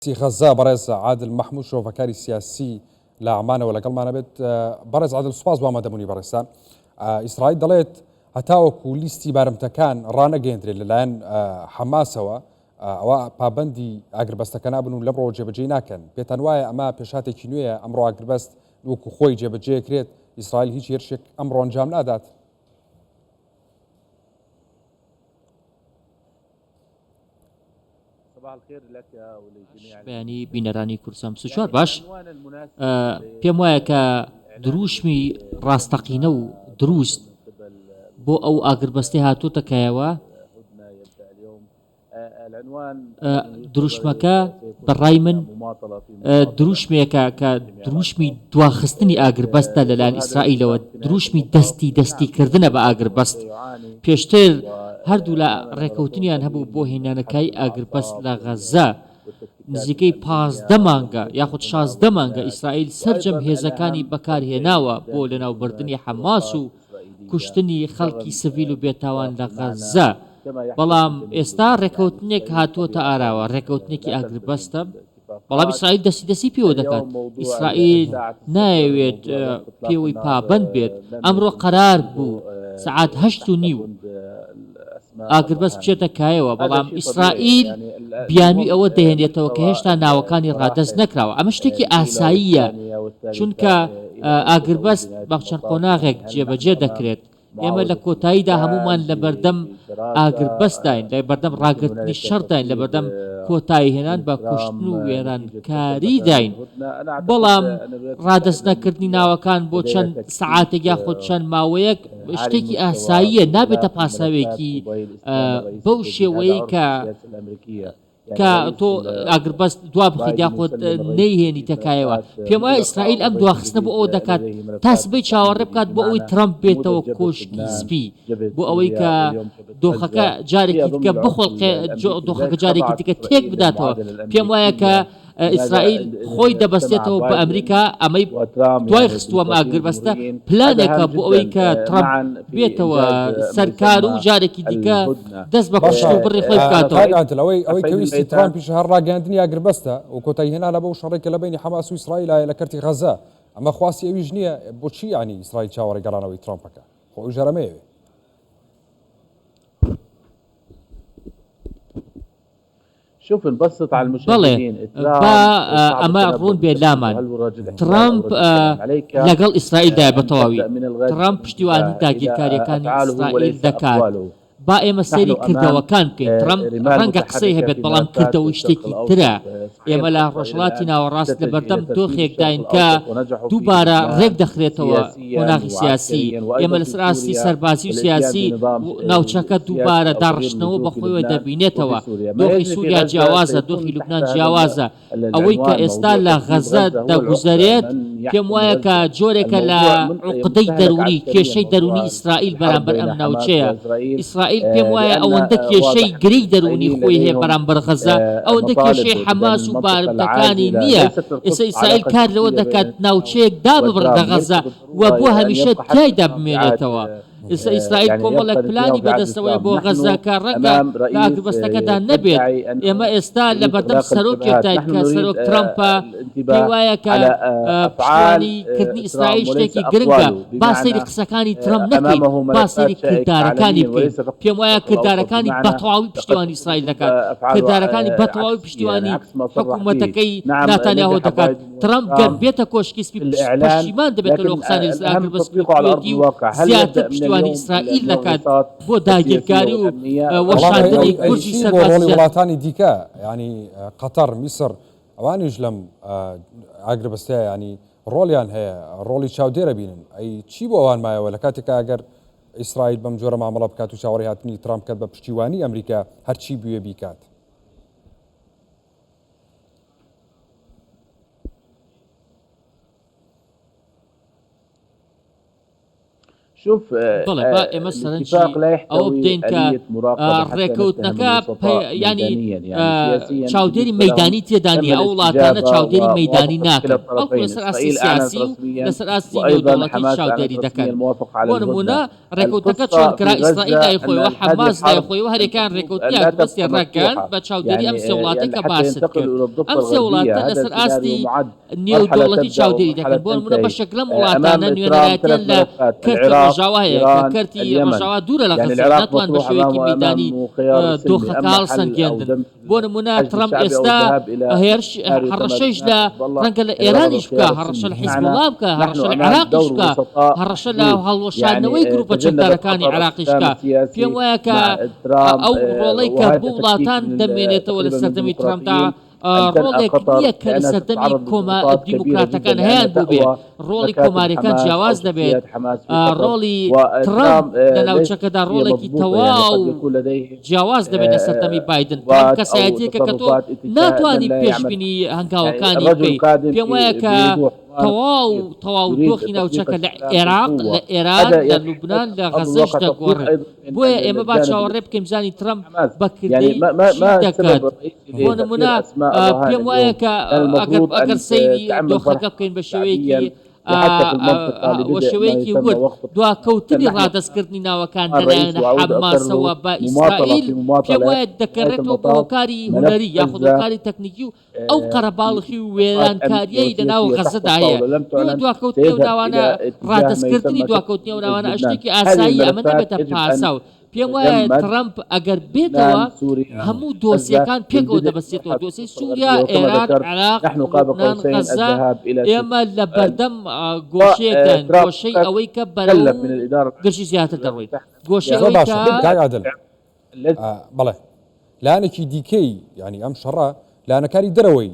سی غەزە بەڕێز عادل مەحمود شرۆڤەکاری سیاسی لە عەمانەوە لەگەڵمانە بێت. بەڕێز عادل سوپاس بۆ ئامادەبوونی بەڕێزتان. ئیسرائیل دەڵێت هەتاوەکو لیستی بارمتەکان ڕانەگەیەندرێت لەلایەن حەماسەوە ئەوە پابەندی ئاگربەستەکە نابن و لەمڕۆوە جێبەجێی ناکەن. پێتان وایە ئەمە پێشهاتێکی نوێیە ئەمڕۆ ئاگربەست وەکو خۆی جێبەجێکرێت ئیسرائیل هیچ هێرشێک ئەمڕۆ ئەنجام نادات؟ بەیانی بینەرانی کوردستان 24 باش پێم وایە کە دروشمی ڕاستەقینە و دروست بۆ ئەو ئاگربەستی هاتووتە کایەوە دروشمەکە بە ڕای من دروشمێکە کە دروشمی دواخستنی ئاگربەستە لەلایەن ئیسرائیلەوە، دروشمی دەستی دەستی کردنە بە ئاگربەست. پێشتر هەردوولا ڕێکەوتنیان هەبوو بۆ هێنانەکای ئاگربەست لە غەززە. نزیکەی 15 مانگە یاخود 16 مانگە ئیسرائیل سەرجەم هێزەکانی بەکارهێناوە بۆ لەناوبردنی حەماس و کوشتنی خەڵکی سڤیل و بێتاوان لە غەززە. بەڵام ئێستا ڕێکەوتنێک هاتووەتە ئاراوە، ڕێکەوتنێکی ئاگربەستە، بەڵام ئیسرائیل دەستی دەستی پێوە دەکات، ئیسرائیل نایەوێت پێوەی پابەند بێت، ئەمڕۆ قەرار بوو سەعات 8:30 ئاگربەست بچێتە کایەوە، بەڵام ئیسرائیل بیانووی ئەوە دەهێنێتەوە کە هێشتا ناوەکانی ڕادەست نەکراوە، ئەمە شتێکی ئاساییە، چونکە ئاگربەست بە چەند قۆناغێک جێبەجێ دەکرێت. ئێمە لە کۆتاییدا هەموومان لەبەردەم ئاگربەستداین، لەبەردەم ڕاگرتنی شەڕداین، لەبەردەم کۆتاییهێنان بە کوشتن و وێرانکاریداین. بەڵام ڕادەستنەکردنی ناوەکان بۆ چەند سەعاتێک یاخود چەند ماوەیەک شتێکی ئاساییە، نابێتە پاساوێکی بەو شێوەیەی کە کە تۆ ئاگربەست دوا بخەیت یاخود نەیهێنیتە کایەوە. پێم وایە ئیسرائیل ئەم دواخستنە بۆ ئەوە دەکات تا سبەی چاوەڕێ بکات بۆ ئەوەی ترەمپ بێتەوە کۆشکی سپی بۆ ئەوەی کە دۆخەکە جارێکی دیکە بخۆڵقێ دۆخەکە جارێکی دیکە تێک بداتەوە. پێم وایە کە ئیسرائیل خۆی دەبەستێتەوە بە ئەمریکا، ئەمەی دوای خستووە ئەم ئاگربەستە پلانێکە بۆ ئەوەی کە ترەمپ بێتەوە سەر کار و جارێکی دیکە دەست بە کوشت و بڕی خۆی بکاتەوە. کاک عادل، ئەوەی ئەوەی کە ویستی ترامپیش هەر ڕاگەیاندنی ئاگربەستە و کۆتایی هێنانە بەو شەڕەی کە لە بەینی حەماس و ئیسرائیل هەیە لە کەرتی غەزە، ئەمە خواستی ئەویش نییە، بۆچی یانی ئیسرائیل چاوەڕێی گەڕانەوەی ترامپەکە؟ خۆ ئەویش هەر ئەمەیەوێ. بەڵێ، با ئەمە ڕوون بێت لامان، ترەمپ لەگەڵ ئیسرائیلدایە بە تەواوی. ترەمپ پشتیوانی داگیرکارییەکانی ئیسرائیل دەکات. با ئێمە سەیری کردەوەکان بکەین. ترەمپ ڕەنگە قسەی هەبێت، بەڵام کردەوەی شتێکی ترە. ئێمە لە ڕۆژهەڵاتی ناوەڕاست لەبەردەم دۆخێکداین کە دووبارە ڕێکدەخرێتەوە قۆناغی سیاسی. ئێمە لەسەر ئاستی سەربازی و سیاسی ناوچەکە دووبارە داڕشتنەوە بەخۆیەوە دەبینێتەوە. دۆخی سووریا جیاوازە، دۆخی لوبنان جیاوازە. ئەوەی کە ئێستا لە غەززە دەگوزەرێت، پێم وایە کە جۆرێکە لە عوقدەی دەروونی، کێشەی دەروونی ئیسرائیل بەرامبەر ئەم ناوچەیە. ئیسرائیل پێم وایە ئەوەندە کێشەی گرێی دەروونی خۆی هەیە بەرامبەر غەززە، ئەوەندە کێشەی حەماس و بارمتەکانی نییە. ئێستا ئیسرائیل کار لەوە دەکات ناوچەیەک داببڕێت لە غەززە و بۆ هەمیشە تیایدا بمێنێتەوە. ئێستا ئیسرائیل کۆمەڵێک پلانی بەدەستەوەیە بۆ غەززە کە ڕەنگە لە ئاگربەستەکەدا نەبێت. ئێمە ئێستا لەبەردەم سەرۆکێکداین کە سەرۆک ترەمپە، پێی وایە کە پشتیوانی کردنی ئیسرائیل شتێکی گرنگە. با سەیری قسەکانی ترەمپ نەکەین، با سەیری کردارەکانی بکەین. پێم وایە کردارەکانی بەتەواوی پشتیوانی ئیسرائیل دەکات، کردارەکانی بەتەواوی پشتیوانی حکوومەتەکەی ناتانیاهۆ دەکات. ترەمپ گەر بێتە کۆشکی سپی پەشیمان دەبێتەوە لەو قسانەی لەسەر ئاگربەست کردوویەتی و زیاتر پشتیوانی ئیسرائیل دەکات بۆ داگیرکاری و وەشاندنی گورزی سەربازی زیاتر. وڵاتانی دیکە یانی قەتەر، میسر ئەوانیش لەم ئاگربەستەیە یانی ڕۆڵیان هەیە، ڕۆڵی چاودێر ئەبینن، ئەی چی بۆ ئەوان مایەوە لە کاتێکا ئەگەر ئیسرائیل بەم جۆرە مامەڵە بکات و چاوەڕێی هاتنی ترامپ بکات بە پشتیوانی ئەمریکا هەرچی بوێ بیکات؟ بەڵێ با ئێمە سەرنجی ئەوە بدەین کە ڕێکەوتنەکە ینی چاودێری مەدانی تێدا نییە ئەو وڵاتانە چاودێری مەدانی ناکەن بەڵکو لەسەر ئاستی سیاسی و لەسەر ئاستی نێودەوڵەتی چاودێری دەکەن. بۆ نموونە ڕێکەوتنەکە چۆن کرا ئیسرائیل لای خۆیەوە حەماس لای خۆیەوە هەرێکان ڕێکەوتنی ئاگربەستیان ڕاگەیاند بە چاودێری ئەم سێ وڵاتەی کە باست کرد ئەم سێ وڵاتە لەسەر ئاستی نێودەوڵەتی چاودێری دەکەن بۆ نمونە بەشێک لەم وڵاتانە نوێنەرایەتیان لە کەرتی ڕۆژاوا هەیە کە کەرتی ڕۆژاوا دوورە لە غەززە ناتوان بە شێوەیەکی مەیدانی دۆخەکە هەڵسەنگێندن بۆ نمونە ترەمپ ئێستا هێرش هەڕەشەیش لە ڕەنگە لە ئێرانیش بکا هەڕەشە لە حیزبوڵا بکا هەڕەشە لە عێراقیش بکا هەڕەشە لە هەڵوەشاندنەوەی گروپە چەکدارەکانی عێراقیش بکا پێم وایە کە ئەو ڕۆڵەی کە بۆ وڵاتان دەمێنێتەوە لە سەردەمی ترەمپدا ڕۆڵێک نییە کە لە سەردەمی کۆما دیموکراتەکان هەیان بووبێ، ڕۆڵی کۆمارییەکان جیاواز دەبێت، ڕۆڵی ترەمپ لە ناوچەکەدا ڕۆڵێکی تەواو جیاواز دەبێت لە سەردەمی بایدن. ترەمپ کەسایەتییەکە کە تۆ ناتوانی پێشبینی هەنگاوەکانی بکەی، پێم وایە کە تەواو تەواو دۆخی ناوچەکە لە عێراق، لە ئێران، لە لوبنان، لە غەززەش دەگۆڕێت. بۆیە ئێمە با چاوەڕێ بکەین بزانین ترەمپ بە کردەی چی دەکات. بۆ نمونە پێم وایە کە ئەگەر ئەگەر سەیری دۆخەکە بکەین بە شێوەیەکی وە شێوەیەکی ورد دواکەوتنی ڕادەستکردنی ناوەکان لەلایەن حەماسەوە بە ئیسرائیل پێم وایە دەگەڕێتەوە بۆ هۆکاری هونەری یاخود هۆکاری تەکنیکی و ئەو قەرەباڵخی و وێرانکارییەی لەناو غەززەدا هەیە. بۆیە دواکەوتنی ئەو ناوانە، ڕادەستکردنی دواکەوتنی ئەو ناوانە شتێکی ئاساییە، ئەمە نابێتە پاساو. پێم وایە ترەمپ ئەگەر بێتەوە هەموو دۆسیەکان پێکەوە دەبەستێتەوە، دۆسیەی سووریا، ئێران، عێراق، لوبنان، غەززە، ئێمە لە بەردەم گۆشەیەکداین، گۆشەی ئەوەی کە بەرەو گرژی زیاتر دەڕۆین، گۆشەی زۆر ئەوەی باشە کە. کاک عادل. بەڵێ لایەنێکی دیکەی ینی ئەم شەڕە لایەنەکانی دەرەوەی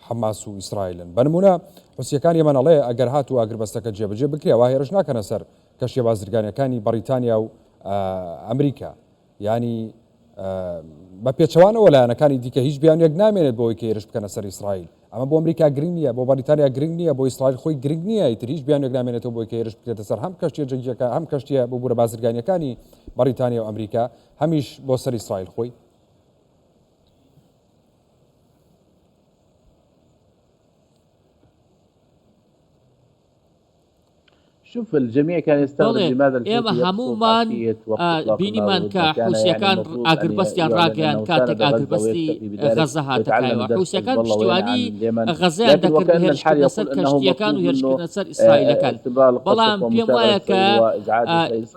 حەماس و ئیسرائیلن بە نمونە حوسیەکان یەمەن ئەڵێ ئەگەر هات و ئاگربەستەکە جێبەجێ بکرێ وا هێرش ناکەنە سەر کەشتیە بازرگانیەکانی بەڕیتانیا و ئەمریکا ینی بە پێچەوانەوە لایەنەکانی دیکە هیچ بیانوێک نامێنێت بۆ ئەوەی کە هێرش بکەنە سەر ئیسرائیل ئەمە بۆ ئەمریکا گرنگ نییە، بۆ بەریتانیا گرنگ نییە، بۆ ئیسرائیل خۆی گرنگ نییە، ئیتر هیچ بیانوێک نامێنێتەوە بۆی کە هێرش بکرێتە سەر هەم کەشتییە جەنگییەکە، هەم کەشتییە ببورە بازرگانییەکانی بەریتانیا و ئەمریکا، هەمیش بۆ سەر ئیسرائیل خۆی. بەڵێ، ئێمە هەموومان بینیمان کە حوسییەکان ئاگربەستیان ڕاگەیاند کاتێک ئاگربەستی غەززە هاتە کایەوە. حوسییەکان پشتیوانی غەززەیان دەکرد بە هێرشکردنە سەر کەشتییەکان و هێرشکردنە سەر ئیسرائیلەکان. بەڵام پێم وایە کە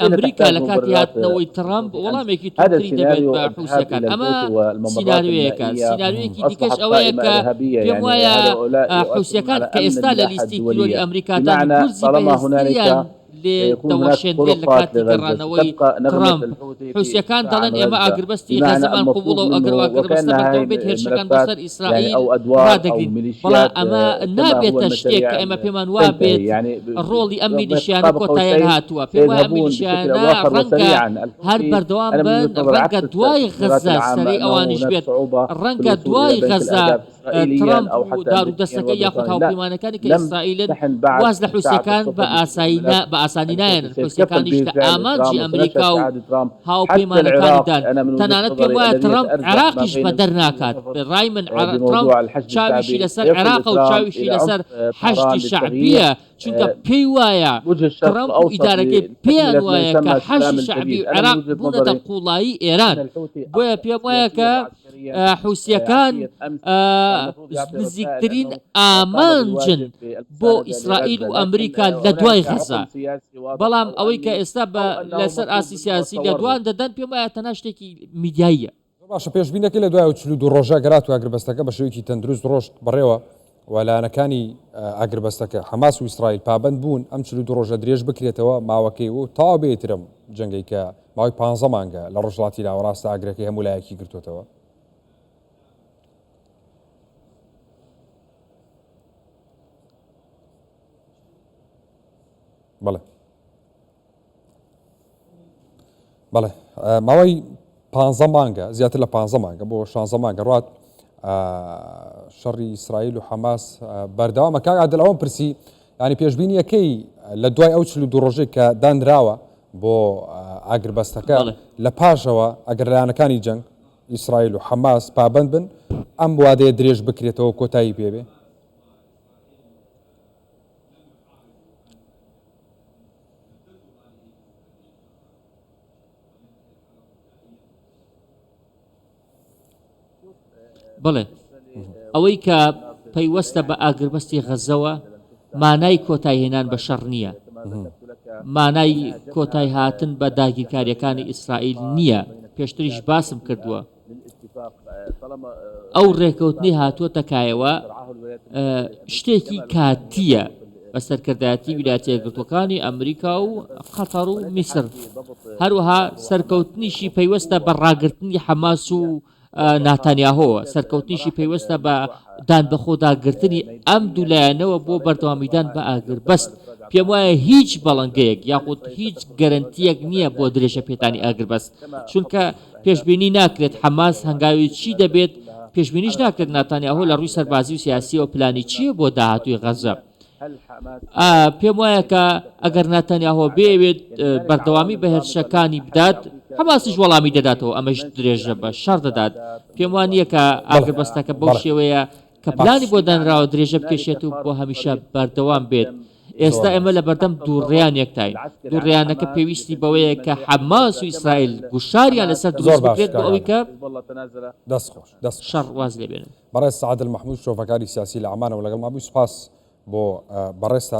ئەمریکا لە کاتی هاتنەوەی ترەمپ وەڵامێکی توندتری دەبێت بە حوسییەکان. ئەمە سیناریۆیەکە. سیناریۆیەکی دیکەش ئەوەیە کە پێم وایە حوسییەکان کە ئێستا لە لیستی تیرۆری ئەمریکادان گورزی بەهێزتریان لێ دەوەشێندرێت لە کاتی گەڕانەوەی ترەمپ. حوسییەکان دەڵێن ئێمە ئاگربەستی غەززەمان قبوڵە و ئەگەر ئاگربەستە بەردەوام بێت هێرشەکان بۆ سەر ئیسرائیل ڕادەگرین. بەڵام ئەمە نابێتە شتێک کە ئێمە پێمان وابێت ڕۆڵی ئەم میلیشیانە کۆتاییان هاتووە. پێم وایە ئەم میلیشیانە ڕەنگە هەر بەردەوام بن، ڕەنگە دوای غەززە سەرەی ئەوانیش بێت، ڕەنگە دوای غەززە ترەمپ و دارودەستەکەی یاخود هاوپەیمانەکانی کە ئیسرائیلن واز لە حوسییەکان بە ئاسایی بە ئاسانی نایەنن، حوسییەکانیش لە ئامانجی ئەمریکا و هاوپەیمانەکانیدان، تەنانەت پێم وایە ترەمپ عێراقیش بەدەر ناکات، بە ڕای من ترەمپ چاویشی لەسەر عێراقە و چاویشی لەسەر حەشدی شەعبییە، چونکە پێی وایە ترەمپ و ئیدارەکەی پێیان وایە کە حەشدی شەعبی و عێراق بوونەتە قووڵایی ئێران، بۆیە پێم وایە کە حوسییەکان نزیکترین ئامانجن بۆ ئیسرائیل و ئەمریکا لە دوای غەزە، بەڵام ئەوەی کە ئێستا بە لەسەر ئاستی سیاسی لێدوان دەدەن پێم وایە تەنها شتێکی میدیاییە. زۆر باشە پێشبینەکەی لە دوای ئەو 42 ڕۆژە گەر هاتوو ئاگربەستەکە بە شێوەیەکی تەندروست ڕۆشت بەڕێوە و لایەنەکانی ئاگربەستەکە حەماس و ئیسرائیل پابەند بوون ئەم 42 ڕۆژە درێژ بکرێتەوە ماوەکەی و تەواو بێ ئیتر ئەم جەنگەی کە ماوەی پانزە مانگە لە ڕۆژهەڵاتی ناوەڕاستە ئاگرەکەی هەموو لایەکی گرتووەتەوە. بەڵێ. بەڵێ ماوەی پ مانگە زیاتر لە پ مانگە بۆ شانزە مانگە ڕات شەڕی ئیسرائیل و حەماس بەردەوامە کاک عادل ئەوەم پرسی ینی پێشبینیەکەی لە دوای ئەو 42 ڕۆژەی کە دانراوە بۆ ئاگربەستەکە لە پاشەوە ئەگەر لایەنەکانی جەنگ ئیسرائیل و حەماس پابەند بن ئەم وادەیە درێژ بکرێتەوە کۆتایی پێبێ؟ بەڵێ ئەوەی کە پەیوەستە بە ئاگربەستی غەزەوە مانای کۆتایهێنان بە شەڕ نییە مانای کۆتای هاتن بە داگیرکاریەکانی ئیسرائیل نییە پێشتریش باسم کردووە ئەو ڕێکەوتنی هاتووەتە کایەوە شتێکی کاتییە بە سەرکردایەتی ویلایەتە یەکگرتووەکانی ئەمریکا و قەتەر و میسر، هەروەها سەرکەوتنیشی پەیوەستە بە ڕاگرتنی حەماس و ناتانیاهۆوە، سەرکەوتنیشی پەیوەستە بە دانبەخۆداگرتنی ئەم دوو لایەنەوە بۆ بەردەوامیدان بە ئاگربەست. پێموایە هیچ بەڵنگەیەک یاخود هیچ گەرەنتییەک نییە بۆ درێژەپێدانی ئاگربەست، چونکە پێشبینی ناکرێت حەماس هەنگاوی چی دەبێت، پێشبینیش ناکرێت ناتانیاهۆ لە ڕووی سەربازی و سیاسییەوە پلانی چییە بۆ داهاتووی غەززە. پێم وایە کە ئەگەر ناتانیاهۆ بەیەوێت بەردەوامی بە هێرشەکانی بدات، حەماسیش وەڵامی دەداتەوە، ئەمەش درێژە بە شەڕ دەدات. پێم وا نییە کە ئاگربەستەکە بەو شێوەیە کە پلانی بۆ دانراوە درێژە بکێشێت و بۆ هەمیشە بەردەوام بێت. ئێستا ئێمە لەبەردەم دووڕیانێکداین، دووڕیانەکە پێویستی بەوەیە کە حەماس و ئیسرائیل گوشاریان لەسەر دروست بکرێت بۆ ئەوەی کە شەڕ واز لێبێنن. بەڕێز عادل مەحمود شرۆڤەکاری سیاسی لە عەمانەوە لەگەڵمان بووی سوپاس بۆ بەڕێزتان.